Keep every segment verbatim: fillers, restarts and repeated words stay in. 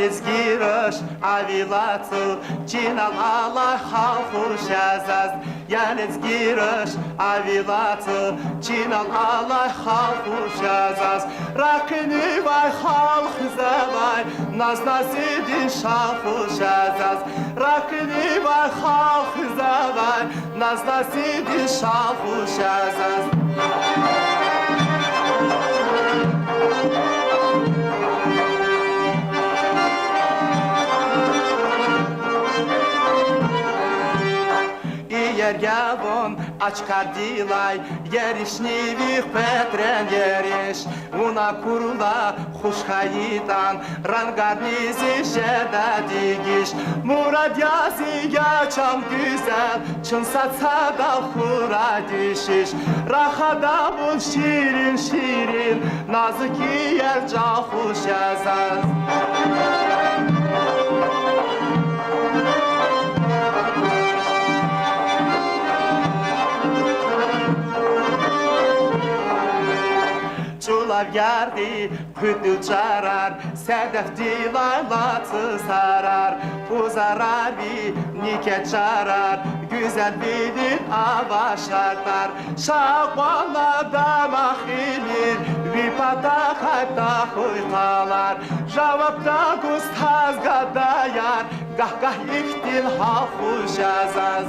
Лезги руш, ави лацу, чинал алай халкь хуш я заз. Я лезги руш, ави лацу, чинал алай халкь хуш я заз. Ракъинивай халкьзавай, наз-назидин шал хуш я заз. Ракъинивай халкьзавай, наз-назидин шал хуш я заз. Иер я вун а чкадилай, еришни ви петрен ериш. Вун акурла хуш хьайитӀан, рангарни зи жеда дегиш. Мурад я зи, я чан гуьзел, чун сад-садал хьурай дишиш. Рахада вун ширин-ширин, назук иер чӀал хуш я заз. ЧӀулав яргъи хъуьтӀуьл чӀарар, седефдилай лацу сарар, пӀузарар ви никӀе чӀарар, гуьзелвилин авай шартӀар, ша акьван лагьай дамах ийимир, ви патахъай тахьуй къалар, жаваб тагуз таз гадаяр, гагь-гагь ихьтин гьал хуш я заз.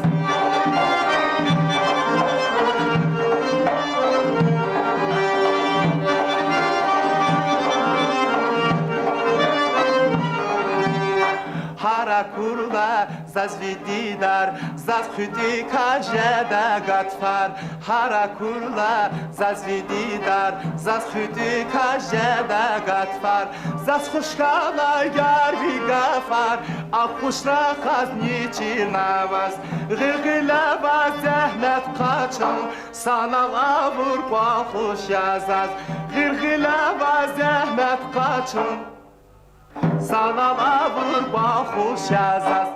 Гьар акурла заз ви дидар, заз хъуьтӀуькай жеда гатфар. Гьар акурла заз ви дидар, заз хъуьтӀуькай жеда гатфар. Заз хуш хьанай яр ви гафар, а хуш рахазни чирна ваз. Гъил-гъиле ваз зегьмет къачун, санал авур кӀвал хуш я заз. Гъил-гъиле ваз зегьмет къачун, санал авур кӀвал хуш я заз.